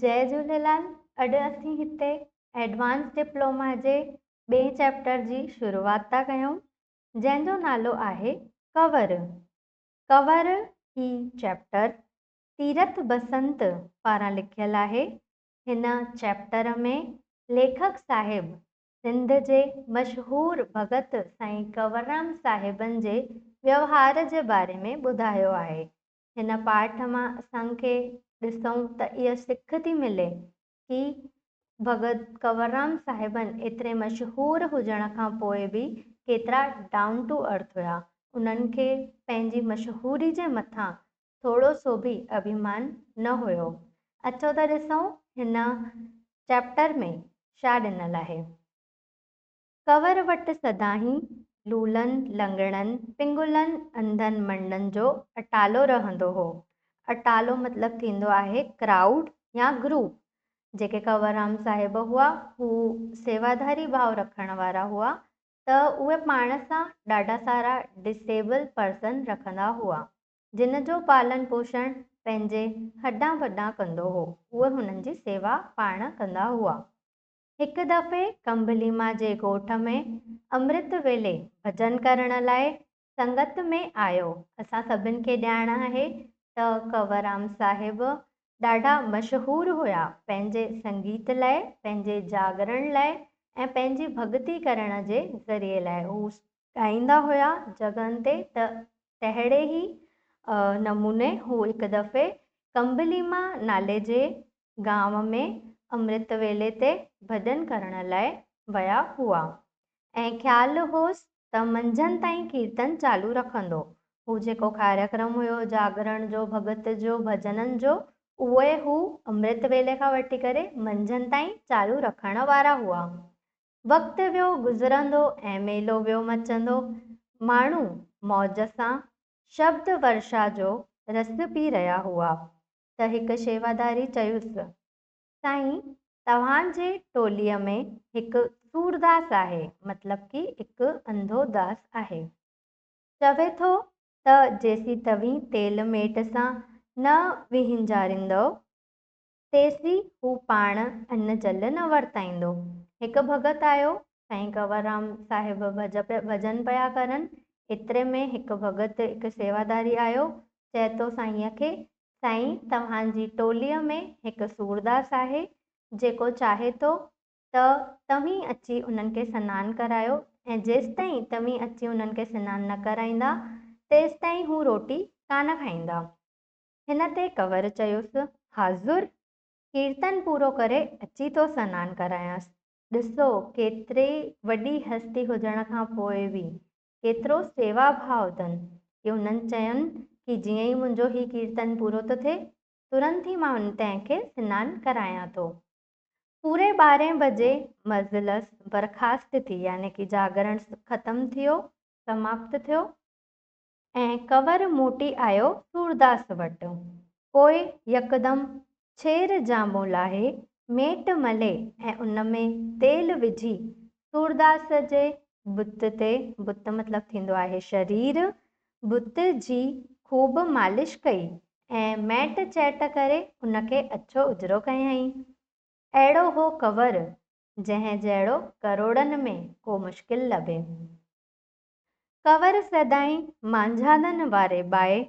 جئي جهوليلال اڄ اسين هتي ايڊوانس ڊپلوما جي ٻئي چيپٽر جي شروعات ٿا ڪيون جنهن جو نالو آهي ڪور. ڪور هي چيپٽر تيرٿ بسنت پاران لکيل آهي. هن چيپٽر ۾ ليکڪ صاحب سنڌ جي مشهور ڀڳت سائين ڪنوررام صاحبن جي ويوهار جي باري ۾ ٻڌايو آهي. هن پاٺ مان اسان کي ڏسون ته اها سک ٿي ملي ڪي ڀڳت ڪنوررام صاحبن ايتري مشهور هجڻ کان پوء به ڪيترا ڊائون ٽو ارٿ هيا. انهن کي پنهنجي مشهوري جي مٿان ٿورو سو به اڀيمان نه هيو. اچو ته ڏسون هن چيپٽر ۾ ڇا ڏنل آهي. ڪنور وٽ سدائين لولن، لنگڙن، پنگلن، انڌن منڊن جو اٽالو رهندو هو. اٽالو مطلب ٿيندو آهي ڪرائوڊ يا گروپ. جيڪي ڪنوررام صاحب هئا، هو سيواڌاري ڀاء رکڻ وارا هئا ته اهي پاڻ سان ڏاڍا سارا ڊسيبل پرسن رکندا هئا، جن جو پالن پوشڻ پنهنجي هڏان ڀڏان ڪندو هو. اهي هنن جي سيوا پاڻ ڪندا هئا. هڪ دفعي ڪنڀليما جي ڳوٺ ۾ امرت ويلي ڀڄن ڪرڻ لاء سنگت ۾ آيو. اسان سڀن کي ڄاڻ آهي ته ڪنوررام صاحب ڏاڍا مشهور هيا پنهنجي سنگيت لاء، پنهنجي جاڳرڻ لاء ۽ پنهنجي ڀڳتي ڪرڻ جي ذريعي لاء. هو ڳائيندا هيا جڳهن تي ته تهڙي ئي نموني هو هڪ دفعي ڪنڀليما نالي جي گانء ۾ امرت ويلي تي ڀڄن ڪرڻ لاء ويا هئا ۽ خيال هوس ته منجهند تائين ڪيرتن چالو رکندو. هو جيڪو ڪاريڪرم هيو جاڳرڻ جو، ڀڳت جو، ڀڄنن جو، اهي هو امرت ويلي کان وٺي ڪري منجهند تائين چالو رکڻ وارا هئا. وقت ويو گذرندو ۽ ميلو ويو مچندو. ماڻهو موج سان شبد ورشا جو رس پي رهيا هئا. ته هڪ شيواداري چيس، سائين توهان جي ٽوليء ۾ هڪ سورداس آهي، مطلب ڪي هڪ انڌو داس آهي. چوي ٿو ته جيسين توهين تيل ميٽ سان نه وهنجاريندؤ، تيسين هو پاڻ ان جل نه ورتائيندو. هڪ ڀڳت آيو، سائين ڪنوررام صاحب ڀڄن پيا ڪرن، ايتري ۾ هڪ ڀڳت هڪ شيواداري آيو، چئي ٿو سائينء کي، سائين توهان جي ٽوليء ۾ هڪ سورداس آهي، جيڪو چاهي ٿو ته توهين اچي انهن کي سنان ڪرايو ۽ جيستائين توهين اچي انهن کي سنان نه ڪرائيندا، تيستائين هو روٽي ڪانه کائيندا. هن تي ڪنور چيس، حاضر! ڪيرتن پورو ڪري اچي ٿو سنان ڪرايانس. ڏسو ڪيتري وڏي هستي هجڻ کان پوء به ڪيترو سيوا ڀاء اٿن ڪي هنن چين ڪي جيئن ئي منهنجو هي ڪيرتن پورو ٿو ٿئي ترنت ئي مان ان تنهن کي سنان ڪرايان ٿو. پوري ٻارهين بجي مجلس برخاست ٿي يعني ڪي جاڳرڻ ختم ٿيو، سماپت ٿيو، ۽ ڪنور موٽي آيو سورداس وٽ. پوء يڪدم ڇير جامو لاهي، ميٽ ملي ۽ ان ۾ تيل وجهي سورداس جي بت تي، بت مطلب ٿيندو آهي شرير، بت جي خوب مالش ڪئي ۽ ميٽ چيٽ ڪري ان کي اڇو اجرو ڪيائين. اهڙو هو ڪنور، جنهن جهڙو ڪروڙن ۾ ڪو مشڪل لڀي. ڪنور سدائين مانجهاندن واري ٻائي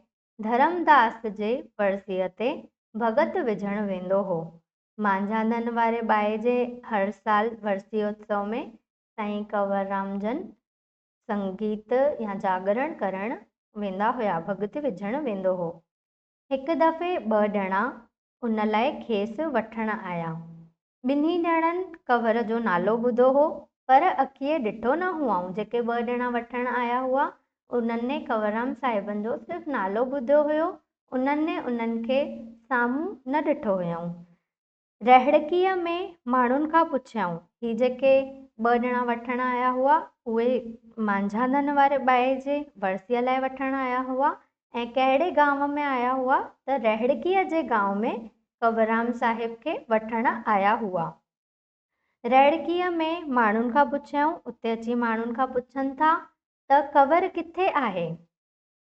ڌرمداس جي ورسيء تي ڀڳت وجهڻ ويندو هو. مانجهاندن واري ٻائي جي هر سال ورسي اتسو ۾ سائين ڪنور رام جن سنگيت يا جاڳرڻ ڪرڻ ويندا هيا، ڀڳت وجهڻ ويندو هو. هڪ دفعي ٻه ڄڻا ان لاء کيس وٺڻ آيا. ٻنهي ڄڻن ڪنور جو نالو ٻڌو هو، پر اکيء ڏٺو نه هئائون. جيڪي ٻه ڄڻا وٺڻ آيا هئا، انهن ڪنوررام صاحبن جو صرف نالو ٻڌو هيو، انهن انهن کي سامهون نه ڏٺو هيائون. رهڙڪيء ۾ ماڻهن کان پڇيائون، هي جيڪي ٻه ڄڻا وٺڻ آيا هئا، اهي مانجهاندن واري ٻائي جي ورسيء لاء وٺڻ آيا هئا ۽ ڪهڙي گانء ۾ آيا هئا ته رهڙڪيء جي گانء ۾ ڪنوررام صاحب کي وٺڻ آيا هئا. رهڙڪيء ۾ ماڻهن کان پڇيائون، اتي اچي ماڻهن کان پڇن ٿا ته ڪنور ڪٿي آهي؟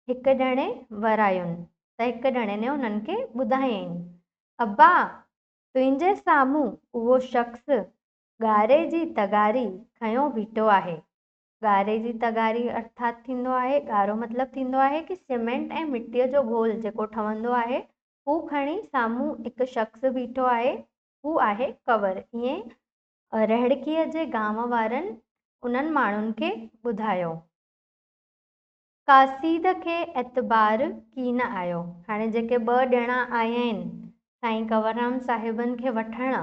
هڪ ڄڻي ورايون ته هڪ ڄڻي ني انهن کي ٻڌايائين، ابا! تنهنجي سامهون اهو شخص ڳاري جي تغاري کنيو بيٺو آهي. ڳاري جي تغاري ارٿات ٿيندو آهي، ڳارو مطلب ٿيندو آهي ڪي سيمينٽ ۽ مٽيء جو گهول جيڪو ٺهندو آهي، هو کڻي سامهون هڪ شخص بيٺو آهي، هو آهي ڪنور. ائين رهڙڪيء جي گانو وارن انهن ماڻهن کي ٻڌايو. قاصد کي اعتبار ڪين آيو. هاڻي جيڪي ٻه ڄڻا آيا آهن سائين ڪنوررام صاحبن کي وٺڻ،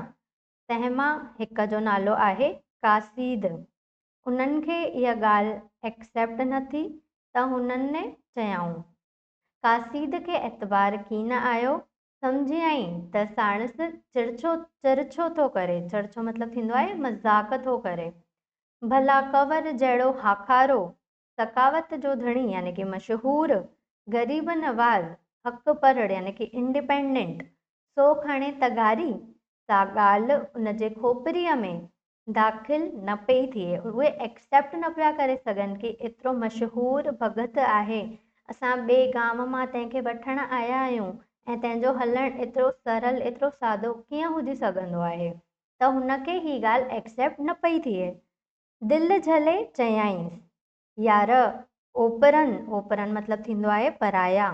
تنهن مان هڪ جو نالو آهي قاصد. انهن کي اها ڳالهه ايڪسيپٽ نه ٿي ته هنن چيائون. قاصد کي اعتبار ڪين آيو، سمجهيائين ته ساڻس چرڇو چرڇو ٿو ڪري، چرڇو مطلب ٿيندو آهي مذاق ٿو ڪري. ڀلا ڪنور جهڙو هاڪارو سخاوت جو ڌڻي يعني ڪي مشهور، غريب نواز، حق پرڙ يعني ڪي انڊيپينڊنٽ، سو کڻي تغاري، سا ڳالهه ان جي کوپريء ۾ داخل نه پئي ٿئي. اهي ايڪسيپٽ نه پيا ڪري سگهن ڪي ايترو مشهور ڀڳت آهي، اسان ٻئي گام مان تنهن کي وٺڻ آيا آهيون ۽ تنهن جو هلڻ ايترو سرل، ايترو سادو ڪيئن هجي سگهندو آهي؟ ته هن کي هي ڳالهه ايڪسيپٽ نه پئي ٿئي. دل جهلي چيائينس، يار اوپرن، اوپرن مطلب ٿيندو آهي پرايا،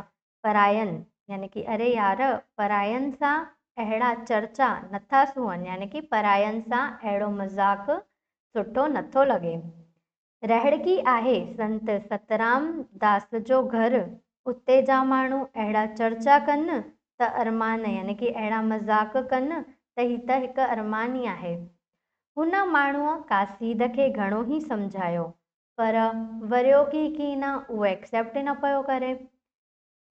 پراين، يعني ڪي اري يار پراين سان اهڙا چرچا نٿا سونهن يعني ڪي پراين سان اهڙو مذاق سٺو نٿو لڳي. رهڙڪي آهي سنت سترام داس جو گهر، اتي جا ماڻهو اهڙا چرچا ڪن ته ارمان يعني ڪي اهڙا مذاق ڪن ته هي ته هڪ ارمان ئي آهي. هن ماڻهوء قاصد کي گهڻو ئي سمجهايو، پر وريو ڪي ڪي نه، اهو ايڪسيپٽ ئي نه پيو ڪري.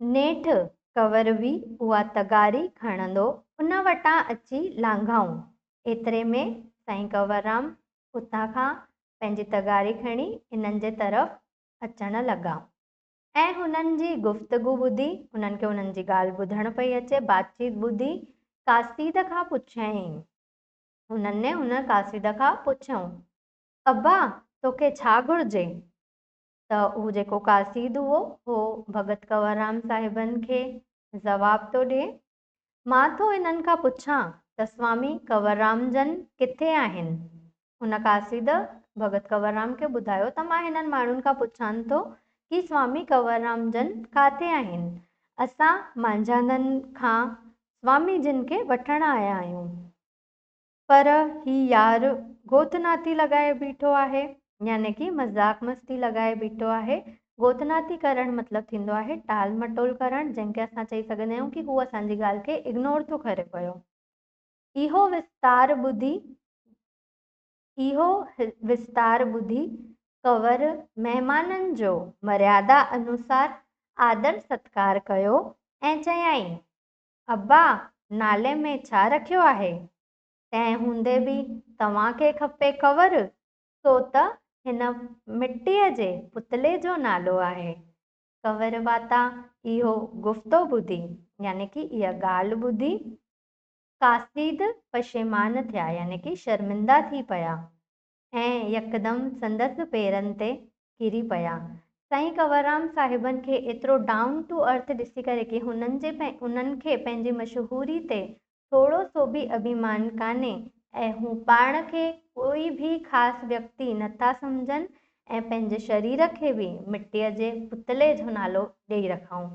نيٺ ڪنور به اها تغاري کڻندو ان وٽان اچي لانگهائون. ايتري ۾ سائين ڪنوررام اتان کان پنهنجي تغاري کڻي انهن جي طرف اچڻ لڳا ۽ هنن جي گفتگو ٻڌي، انهن کي انهن جي ڳالهه ٻڌڻ پئي اچي، باتچيت ٻڌي قاصد کان پڇيائين. هنن هن قاصد کان پڇيائون، ابا توکي ڇا گهرجي؟ ته هو جيڪو قاصد هئو، هو ڀڳت ڪنوررام صاحبن کي جواب ٿو ڏئي، مان ٿو هنن کان پڇان ته سوامي ڪنوررام جن ڪٿي آهن؟ هن قاصد ڀڳت ڪنوررام کي ٻڌايو ته مان هنن ماڻهن کان پڇان ٿو ڪي سوامي ڪنوررام جن ڪاٿي آهن؟ اسان مانجهاندن کان سوامي جن کي وٺڻ آيا آهيون. پر هي يار گوٿناتي لڳائي بيٺو آهي، يعني ڪي مذاق مستي لڳائي بيٺو آهي. گوٿناتي ڪرڻ مطلب ٿيندو آهي ٽال مٽول ڪرڻ، جنهن کي اسان چئي سگهندا آهيون ڪي هو اسان جي ڳالهه کي اگنور ٿو ڪري پيو. اهو وستار ٻڌي اهو وستار ٻڌي ڪنور مهمانن جو مريادا انوسار آدر ستڪار ڪيو ۽ چيائين، ابا، نالي ۾ ڇا رکيو آهي؟ تنهن هوندي به توهان کي کپي ڪنور، سو ته هن مٽيء جي پتلي جو نالو آهي. ڪنور واتان اهو گفتو ٻڌي، يعني ڪي اها ڳالهه ٻڌي، قاصد پشيمان ٿيا، يعني ڪي شرمنده ٿي پيا. ۽ يڪدم سندس پيرن تي ڪري پيا. سائين ڪنوررام صاحبن کي ايترو ڊائون ٽو ارٿ ڏسي ڪري ڪي هنن جي انهن کي پنهنجي مشهوري تي ٿورو سو به اڀيمان ڪانهي ۽ هو پاڻ کي ڪوئي به خاص ويڪتي نٿا سمجهن ۽ پنهنجي شرير کي به مٽيء جي پتلي جو نالو ڏئي رکائون.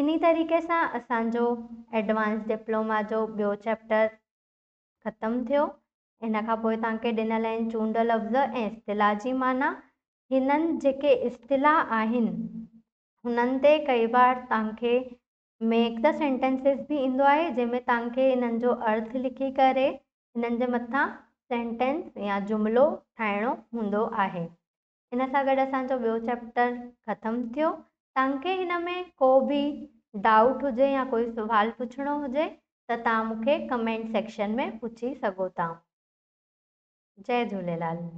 انهي طريقي سان اسان جو ايڊوانس ڊپلوما جو ٻيو چيپٽر ختم ٿيو. ان کان پوء توهان کي ڏنل آهن چونڊ لفظ ۽ اصطلاح جي معنيٰ. هنن جيڪي اصطلاح آهن، هنن تي ڪئي بار توهان کي ميڪ the sentences به ايندو آهي، جنهن ۾ توهان کي انهن جو ارٿ لکي ڪري انهن جي مٿان سينٽينس يا جملو ٺاهڻو هوندو آهي. ان سان گڏ اسان جو ٻيو چيپٽر ختم ٿيو. توهان کي هن ۾ ڪو به ڊائوٽ هجي يا ڪوئي سوال پڇڻو هجي ته توهان مون کي ڪمينٽ سيڪشن ۾ پڇي سگهو ٿا. جئي جهوليلال.